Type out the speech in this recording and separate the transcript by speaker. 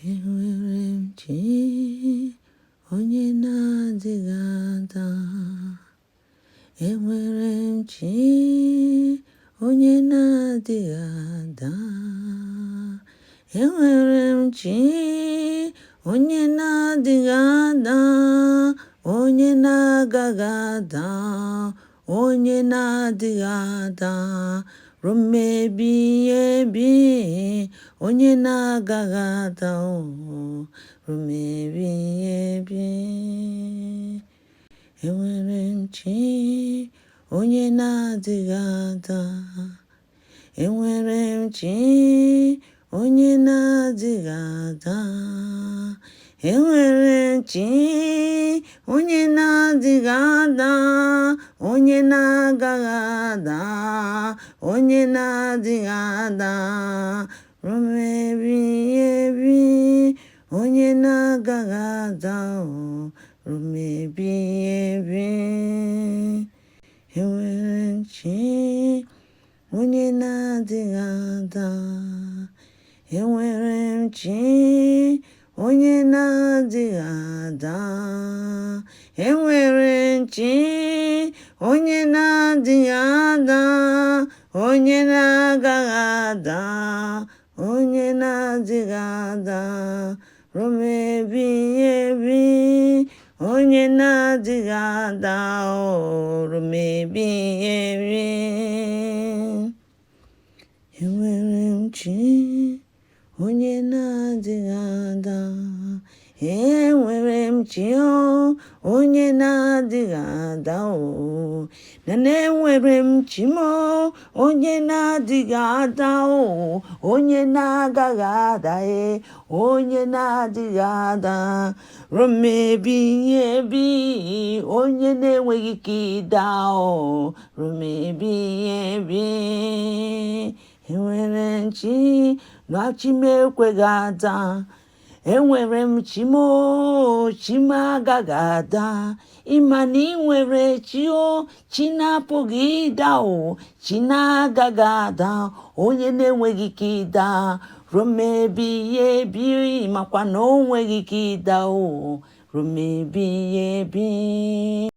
Speaker 1: Enwere m chi onye na-adịghị ada. Enwere m chi onye na-adịghị ada. Enwere m chi onye na-adịghị ada, onye na-agaghị ada, onye na-adịghị ada ruo mgbe ebighị ebi, onye na-agaghị ada o ruo mgbe ebighị ebi. Enwere m chi onye na-adịghị ada. Enwere m chi onye na-adịghị ada. Enwere m chi onye na-adịghị ada, onye na-agaghị ada, onye na-adịghị ada ruo mgbe ebighị ebi, onye na-agaghị ada o ruo mgbe ebighị ebi. Enwere m chi onye na-adịghị ada. Enwere m chi onye na-adịghị ada. Enwere m chi onye na-adịghị ada, onye na-agaghị ada, onye na-adịghị ada ruo mgbe ebighị ebi, onye na-adịghị ada o ruo mgbe ebighị ebi. Enwere m chi onye na-adịghị ada. Enwere m chi o onye na-adịghị ada o. Na enwere m chi m o onye na-adịghị ada o, onye na-agaghị ada e, onye na-adịghị ada ruo mgbe ebighị ebi, onye na-enweghị ike ịda o ruo mgbe ebighị ebi. Enwere m chi na chi m ekweghị ada. Enwere m chi m o, chi m agaghị ada. Ịma na ị nwere chi o, chi na-apụghị ịda o, chi na-agaghị ada, onye na-enweghị ike ịda ruo mgbe ebighị ebi, makwa na o nweghị ike ịda o ruo mgbe ebighị ebi.